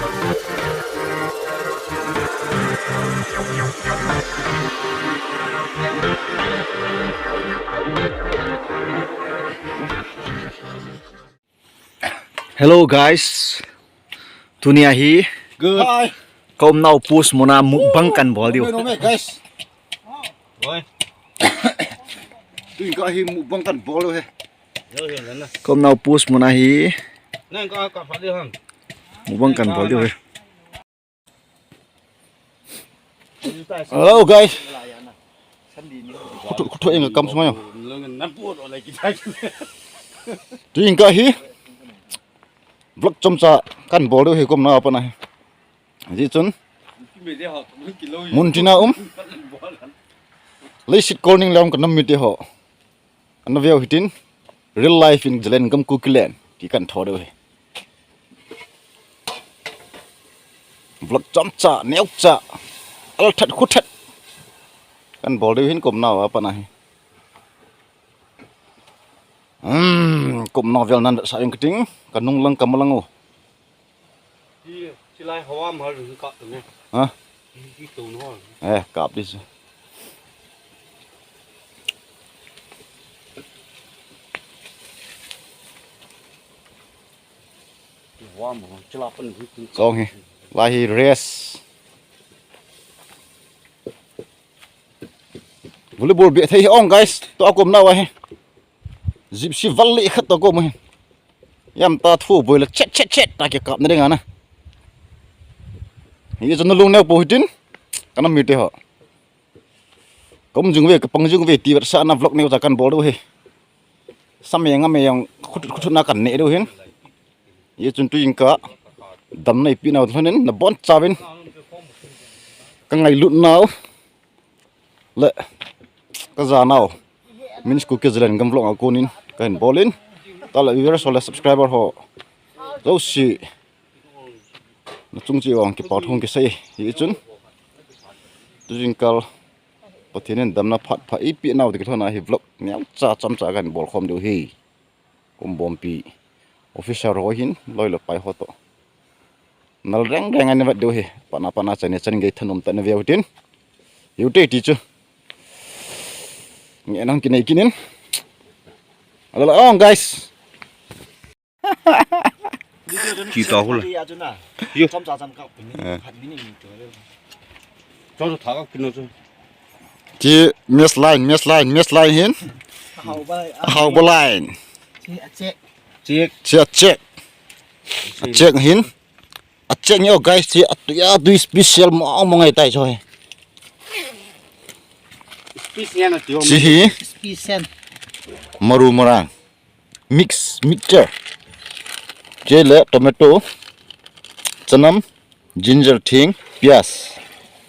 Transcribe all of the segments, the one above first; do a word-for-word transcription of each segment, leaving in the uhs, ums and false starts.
Hello guys. Tunia hi Good. Hi. Ka umnau post muna mukbang kan bol diu. Nome, nome, guys. Oi. Tuin ka hi mukbang kan bol diu he. Yo, yo, na, na. Ka umnau post muna hi. Na, ka, ka, pa diu ham. Mukbang kan bol diu he. Hello guys. Khuthu, khuthu inga kam sunga yo. Tuin ka hi vlog chomcha kan bol diu hi ka umnau a pat na hi. Ji chun mun tina um. Leiset kolning le um ka nam mite ho. Ana veu hitin, real life in Zalengam Kuki land, ti kan tho diu hi. Vlog chomcha, neocha, althat khuthat. Kan bol diu hin ka umnau a pat na hi. Hmm, ka umnau vel nan sa ing kiting, ka nung lang ka ma lang u. Hi, silai hawa ma ring kap tu ne. Ha? Hi, hi tu no. Eh, kap dis. Hawa ma, sila pen hi tu. Song hi. Lai hi rest. Volleyball beh thei hi ong guys. Tua ka umnau a hi. Gypsy val le khat to ko mo hin. Yam ta thu boi le chet chet chet ta kikap na ding ana. Hi chun nalung neo po hitin. Ka nam mite ho. Ka um jing ve, ka pang jing ve ti vet sa na vlog neocha kan bol diu hi. Sa me nga me yang khut khut na kan ne diu hin. Hi chun tuin ka damna ipi nau lhonin nabonchauvin. Ka ngailut nau. Le, ka ja nau. Minsku ke Zalengam vlog a konin, ka hin bolin. Tale viewers ho le subscriber ho. Jouse. Na chung cheh uva kipa thu kisei. Hi chun. Tujing kal. Pathen in damna phat pha eipeh nau ti kilhona hi vlog neocha chomcha ka hin bol khom diu hi. Kumbompi officer ho hin loi le pai ho to. Nal reng reng ani vat diu hi. Pana pana chani chan gei thanom ta na veu tin. Hiu te ti chu. Nge nang kinei kinin. Alo la ong guys. Ki ta hul. Yo. Chom cha cham ka pin. Eh. Phat ni ni to. Cho cho tha ka kin no chu. Ti mess line, mess line, mess line hin. Hau ba. Hau ba line. Chi a check. Check. Chi a check. A check hin. A check ni o guys, chi a tu ya tu special mo mo ngai tai cho he. Special na ti o. Chi hi. Special. Maru marang. Mix mixture. Chele tomato, chanam, ginger, thing, pias.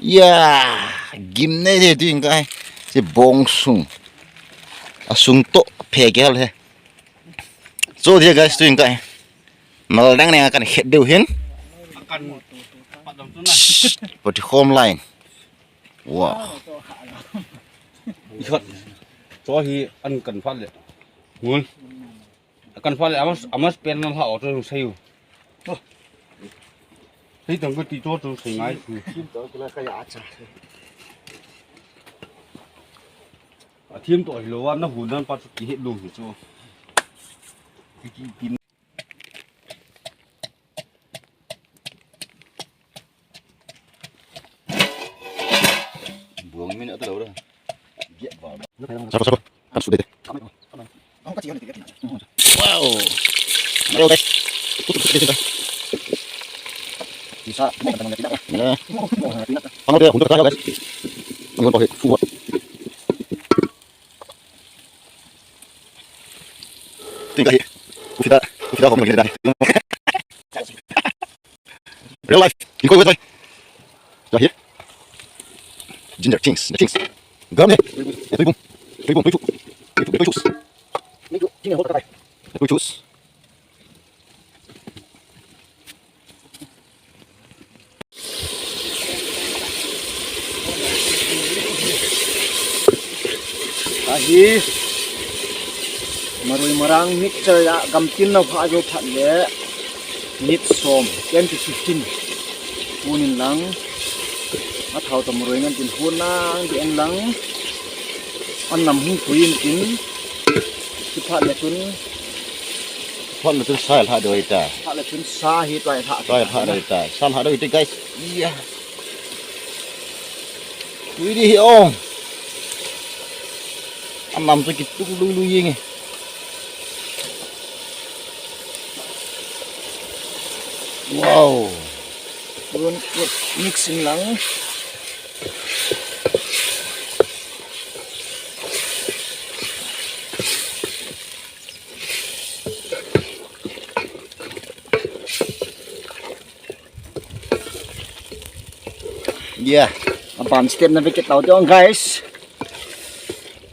Ya, gim nei de tu inkai. Si bong sung. A sung to phe ke hal he. So dia guys tu inkai. Mal dang ne kan khet deu hin. Pati home line. Wow. Ihot. Cho hi an kan phat le. Ngun. Kan phat le amas, amas pen na ha auto sei u. Sei tang ko ti to to sei ngai. Sim to kila ka ya cha. A thim to hi lo wa na hu nan pa chu ki het lo hi chu. Ki ki ki. Buang min ata lo da. Giat ba. Sako, sako. Kan su de de. Wow. Ayo guys. Bisa. Ya. Ang dia untuk kaya guys. Ang pakai full. Tingkai. Kufita, kufita ko mo gida. Real life. Inko wai. Lahir. Ginger things, the things. Gam ne. Tui bum. Tui bum, tui chu. Tui chu, tui chu. Tui chu. Ahi, marui marang mixture a gamtin na pha jo phat le. Minute som, ten to fifteen. Hun in lang. A thao tam roi ngan tin hun lang, tin lang. An nam hung pui in tin. Kiphat le tun. Phat le tun sa lha doi ta. Phat le tun sa hi toi lha. Toi lha doi ta. Sa lha doi ti, guys. Yeah. Tui di hi ong. An nam chu kitung lui lui yeng e. Wow. Run mix in lang. Yeah. Aban step na vekit tau te ong, guys.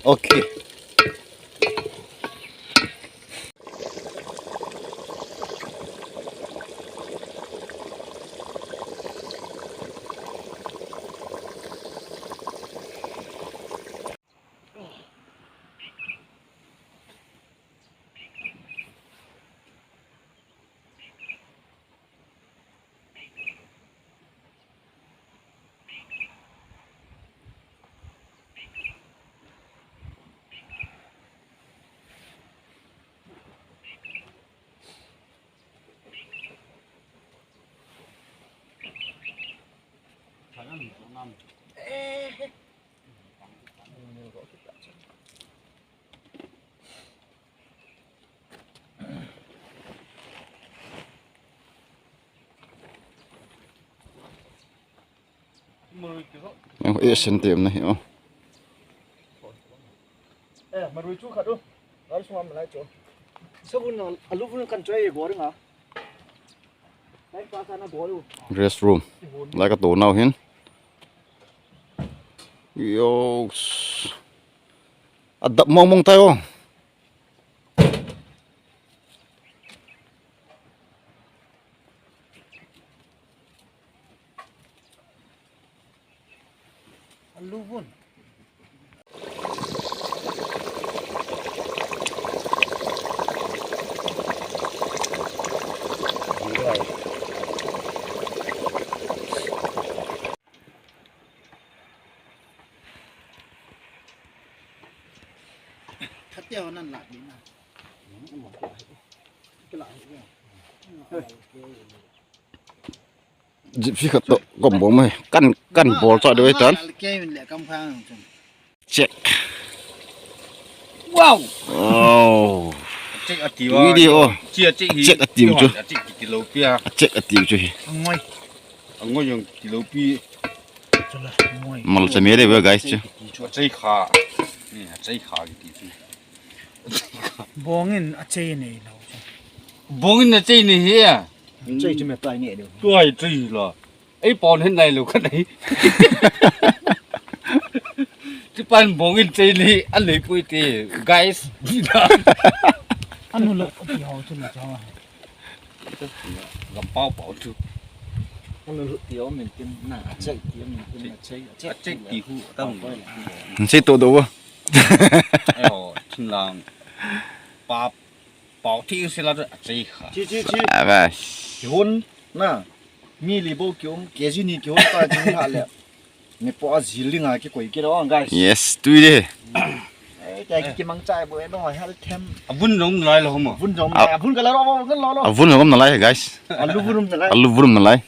Okay. Eng, e sen te um na hi o. Eh, marui chu khat u. Ngal sung am lai chu. Sabun na, alu bun kan choi go ring a. Lai pa sa na go lu. Restroom. Lai ka to nau hin. Yo. Adap mong mong tai o. Aluvun. Khatia nan la ni na. Kila. Gypsy khat to kom bom mai. Kan, kan bol cha de tan. Check. Wow. Oh. Check ati wa. Video. Chi a check hi. Check ati chu. A check kiti lo pi a. A check ati chu hi. Angoi. Angoi jong kiti lo pi. Chala, angoi. Mal cha me de guys chu. Chu a check kha. Ni a check kha kiti chu. Bongin a chei nei lo chu. Bongin a chei nei hi a. Chei chu me tai nei lo. Tuai chei lo. Ei pon hin nai lo khat nei. Chupan bongin chei nei a nei pui ti. Guys. Anu lo ti ho chu lo cha. Gam pau pau chu. Anu lo ti ho min tin na a chei ti ho min tin a chei. A chei ti hu tam. Sei to do. Ayo, thinlang. Pa, pau thi sila tu, a chei kha. Chi, chi, chi. Abas. Kihun, na. Mi li bo kium, K G ni kihun ta jing ha le. Mi po a zil ding a kikoi kit o, guys. Yes, tui de. Eh, kei ki mang chai bo e no, hel them. Avun jong nalai lo ma. Avun jong nalai, avun ka la ro, avun ka lo lo. Avun jong nalai, guys. Alu vurum nalai. Alu vurum nalai.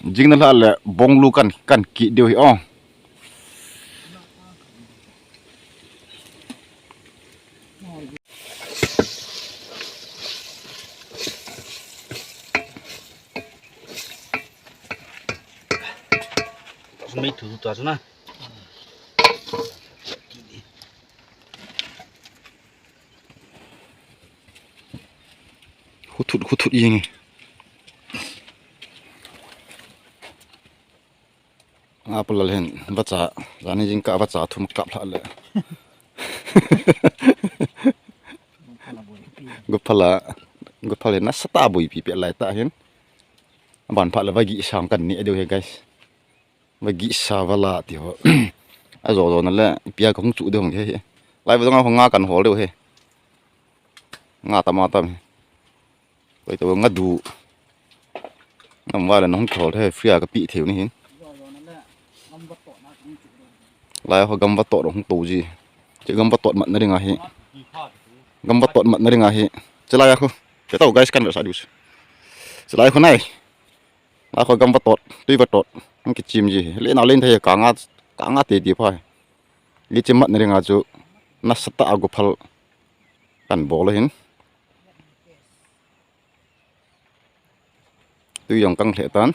Jing na la le, bong lu kan, kan ki deu hi o. Mei thu thu ta chu na. Khu thut, khu thut yeng e. A pulal hin vacha, jani jingkah vacha thum kap lha le. Guphala, guphala nasatah a boipi peh lai tah hin. Aban phat le vagih sa kan ne diu hi guys. Vagih sa vala ti ho. Ajo jo na le, ipi a kahung chu diu hi. Lai va nga ho nga kan hol diu hi. Nga tam a tam hi. Koi to nga du. Nam vale nahung kihol thei, free a kapeh thei u nahin. Lai ho gamva tot hung to ji. Che gamva tot matna dinga hi. Gamva tot matna dinga hi. Che lai a khu. Che to guys, kan ve sa diu. Che lai khu nai. Lai khu gamva tot, tuiva tot. Hung kichim ji. Le na len thei ka nga, ka nga te ti pha. Li che matna dinga chu. Nasatah a go phal. Kan bol hin. Tui jong kang lheh tan.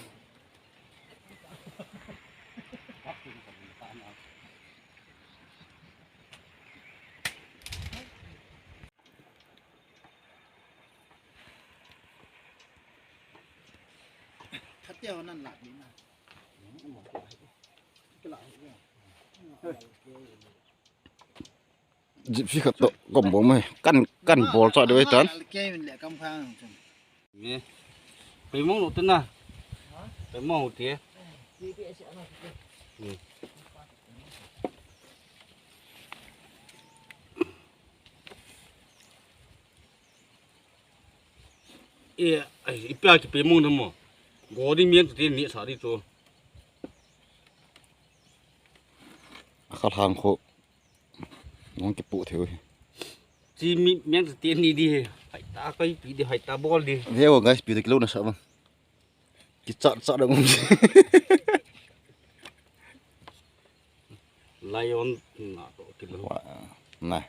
Jipsi khat to kom bol mai. Kan, kan bol cha deu tan. Ke min le kam khang chun. Nge. Pei mong lo tena. Pei mong lo tie. Hmm. E, ai, ipi a kipei mong na mo. Go di mian tu ti ni sa di tu. A kha hang kho. Nong kipu theu hi. Chi mi, mian tu ti ni di hi. Hai ta kai pi di, hai ta bol di. Ve o guys, pi di kilo na sa bang. Kichat chat dong. Lion na to kilo. Wa, na.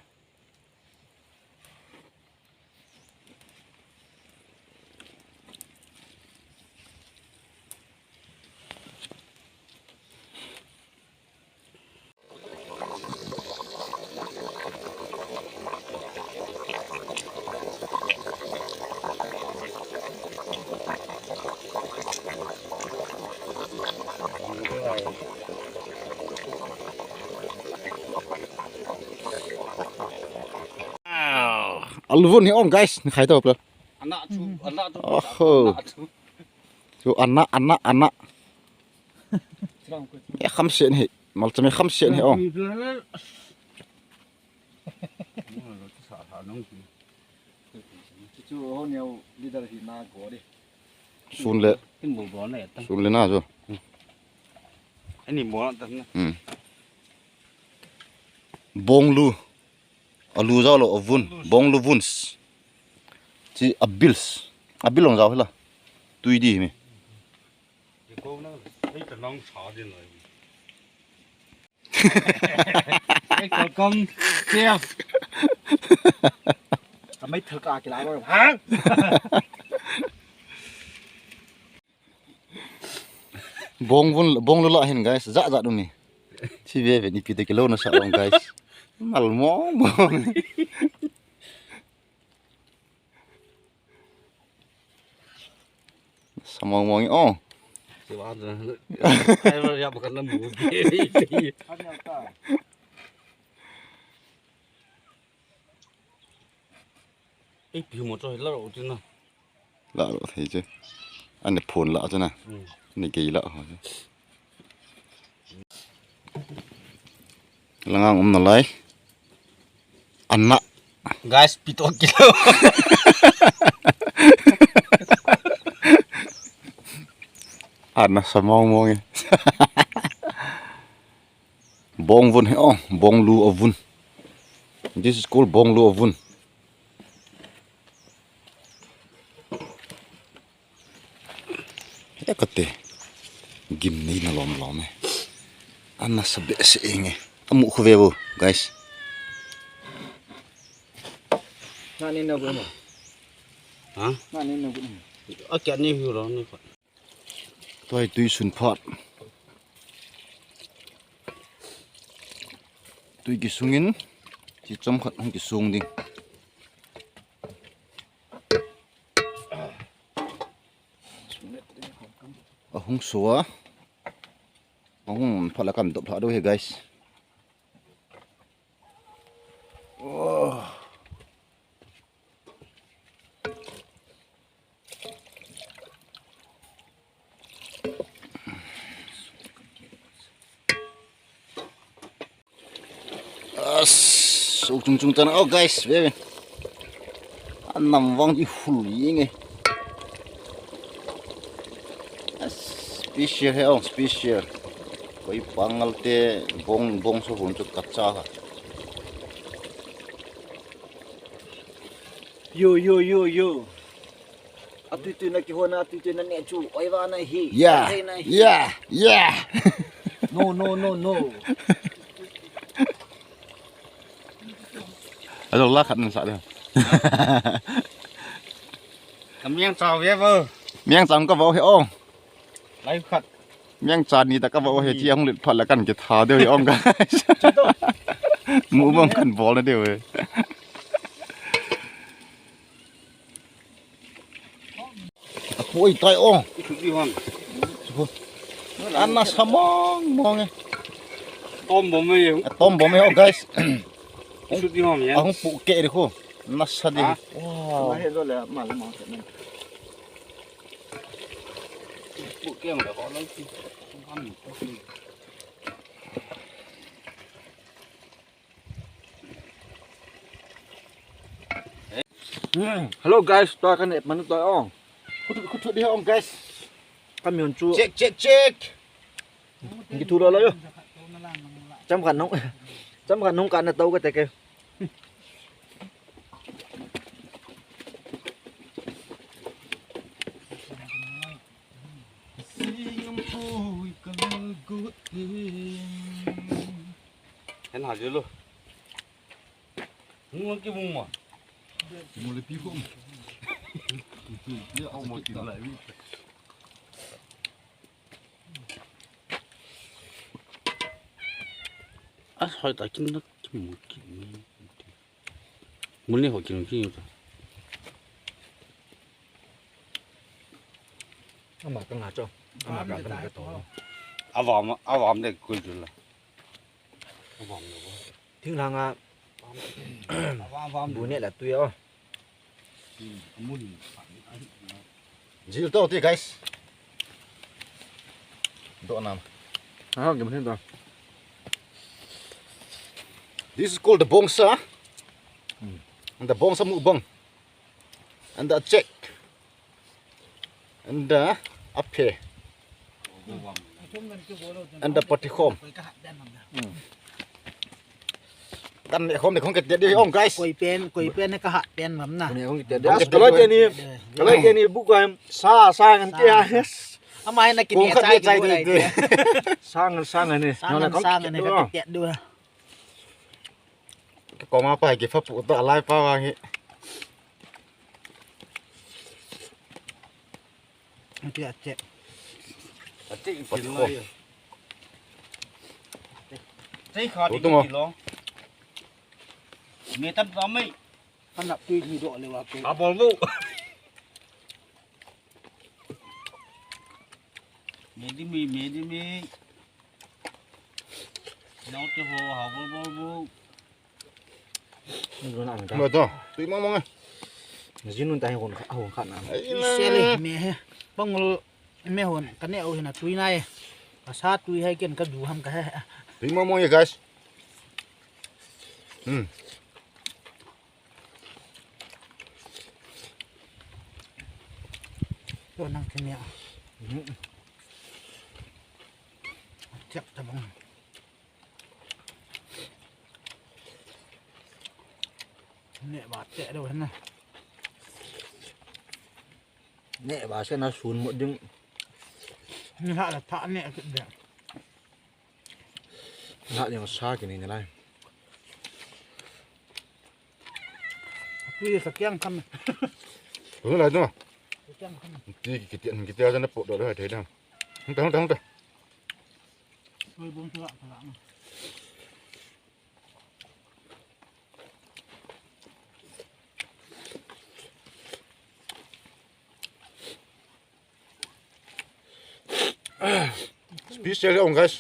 Wow. Aluvun hi ong guys, ni khai to pla. Ana chu, ana chu. Oho. Ana chu. Chu ana, ana, ana. E kham sen hi, mal chame kham sen hi ong. Chu ho neo leader hi na go di. Sun le. Kin bo bo na ta. Sun le na jo. Ani mo ta na. Hmm. Bonglu. Alu jao lo, avun. Bonglu vuns. Chi abils. Abil long jao hila. Tui di mi. Welcome, chef. Kamai thal ka kila ko. Ha? Bong vun, bong lu la hin, guys, ja ja dum ni. Chi ve ve ni pi te kilo na sa long, guys. Mal mo mo. Sa mong mong oh. Ai ba ya ba kan na mu. Ei, pi mo cho la ro tin na. La ro thei che. Ane phone la che na. Hmm. Ane gei la ho che. Langa um na lai. Ana. Guys, pi to kilo. Ana sa mong mong e. Bong vun he, oh, bong lu a vun. This is called bong lu a vun. He kate. Gim nei na lom lom e. Ana sa behseh e nge. Amu khu ve vo, guys. Na ni na bu mo. Ha? Na ni na bu mo. A kya ni hu ro ni ko. Tua hi tui sun phat. Tui kisung in, chi chom khat hung kisung ding. Ahung so a. Ahung phat la kan dop lha deu he, guys. Oh. As, so chung chung tan. Oh, guys, baby. Anam vang di hul ying e. Special he ong, special. Koi pangal te bong, bong so hun chu kacha ha. Yo, yo, yo, yo. Atui tui na kihona, atui tui na ne chu. Oi va na hi. Yeah. Oi na hi. Yeah. Yeah. No, no, no, no. Alo la khat nan sa de. Ka miang chau ve vo. Miang chau ka vo he ong. Lai khat. Miang cha ni ta ka vo he chi hung lit phat la kan kitha de he ong ka. Mu bang kan bol na de he. Apoi tai o. Isuti hon. Ana samong mong e. Tom bom e. Tom bom e o guys. Isuti hon ya. Ahung pu ke ri ko. Nasa de. Wow. Pu ke ma ko lo ti. Hello guys, tua kan et man tua ong. Khut khut di ong guys. Kami on chu. Check check check. Ngi thu lo lo yo. Cham khan nong. Cham khan nong kan na tau ka te ke. Hen ha je lo. Mu ki mu ma. Mu le pi ko. Ye au mo ki lai wi. A soi ta kin na ki mu ki. Mu ni ho kin ki. Ama ka nga cho. Ama ka nga to. Avam, avam de ku ju la. Avam lo. Thinglhang a bu neh la tui a. Jil to ti guys. Do nam. Ah, gim hin to. This is called the bongsa. Hmm. And the bongsa mukbang. And the check. And the aphe. And the patikhom. Kan ne khom ne khom ke dia ong guys. Koi pen, koi pen ka hat pen mam na. Ne khom ke dia. Kaloi te ni, kaloi te ni bu ko sa sa ngan ke ha. Ama na ki ne chai chai de. Sang sang ne. Sang sang ne ka dia du. Ka koma pa ki fa pu ta lai pa wa ngi. Ati ati. Ati kin lo. Ati kha di ki lo. Me tam tam mai. Kana tui ni do le wa ko. A bol bu. Me di mi, me di mi. Nau te ho, ha bol bol bu. Lo to, tui mong mong e. Jinun ta he hon kha, hon kha na. Ai na. Sele me he. Pangol me hon, ka ne o he na tui na e. Ka sa tui he ken ka du ham ka he. Tui mong mong e guys. Hmm. To nang kene a. Chak ta bang. Ne ba te do na. Ne ba se na sun mo ding. Ni ha la tha ne ke de. Na ding sa ki ni lai. Tui sa kiang kam. Hung lai tu. Kiang kam. Ti ki ti ki ti ja na po do do thei dang. Hung ta hung ta hung ta. Oi bung tu la ta la. Special ong guys.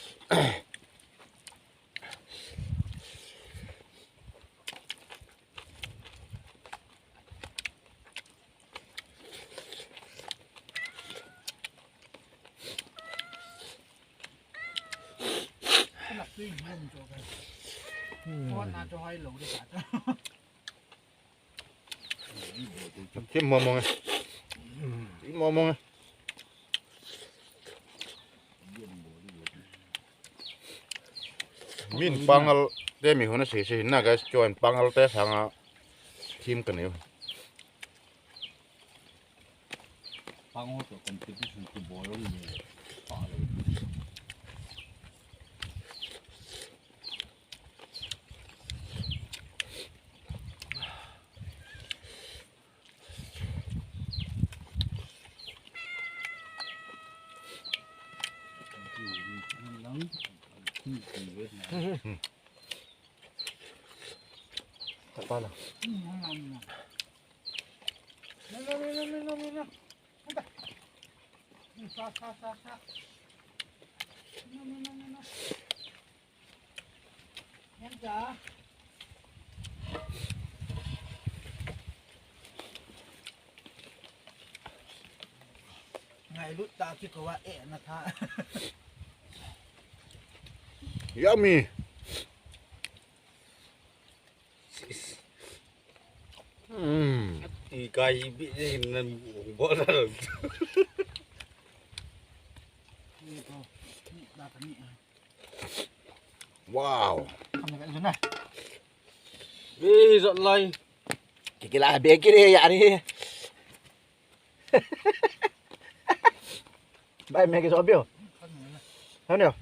Kim mo mo. Kim mo mo. Min Pangal te mi huna sei sei na guys, chuan Pangal te sanga thim ka nei u. Pangal to competition to bol lo ni. Pa lo. Ngailut ta ki ko wa e na tha. Yummy. Mm. Ti kai bi ni nan bo da. Wow. Ei, zot lai. Kikila be kire ya ni. Bai me ke so bio. Hano.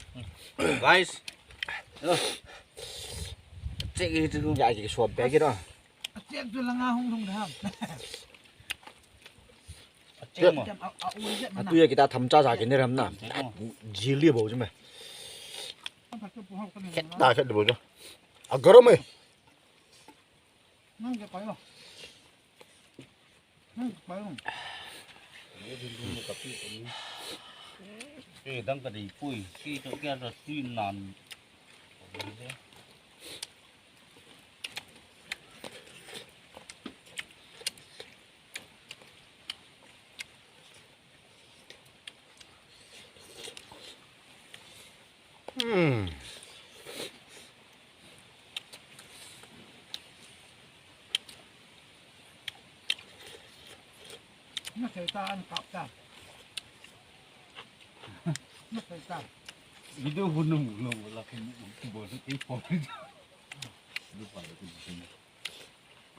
Guys. Check itu. Ya ke so be kiro. Check tu langa hung hung ham. Check mo. Atu ya kita thamcha sa ke ni ram na. Jili bo chu me. Khet ta khet bo chu. A garam e. Dang ka dei pui, si to kia to si nan. Hmm. Na thei ta, an kap ta. Na thei ta. Video hun nung lo la kin bo ni ki po. Lu pa lo ki.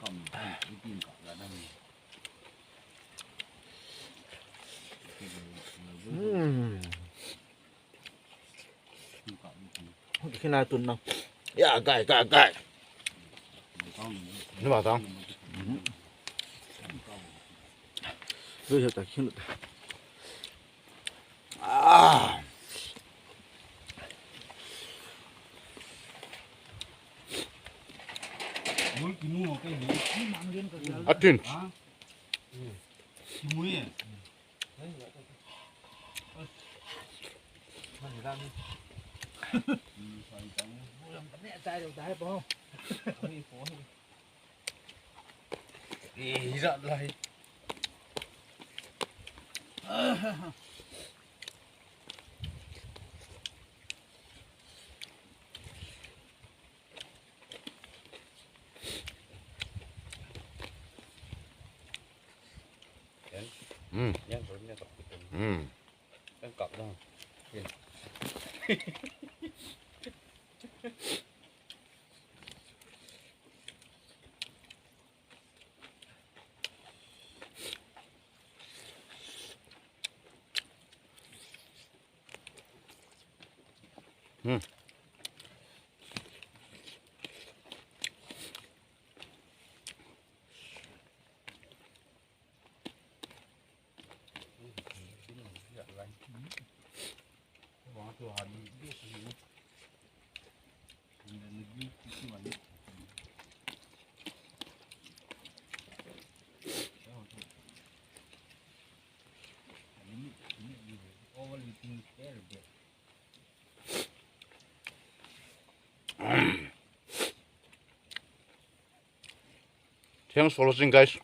Kam ta ni kin ka la na ni. Hmm. Khi nai tun nang. Ya, gai, gai, gai. Ni ba tang. Lu ya ta khi. Ah. Atin. Hmm. Hmm. Hmm. Thanks for watching, guys.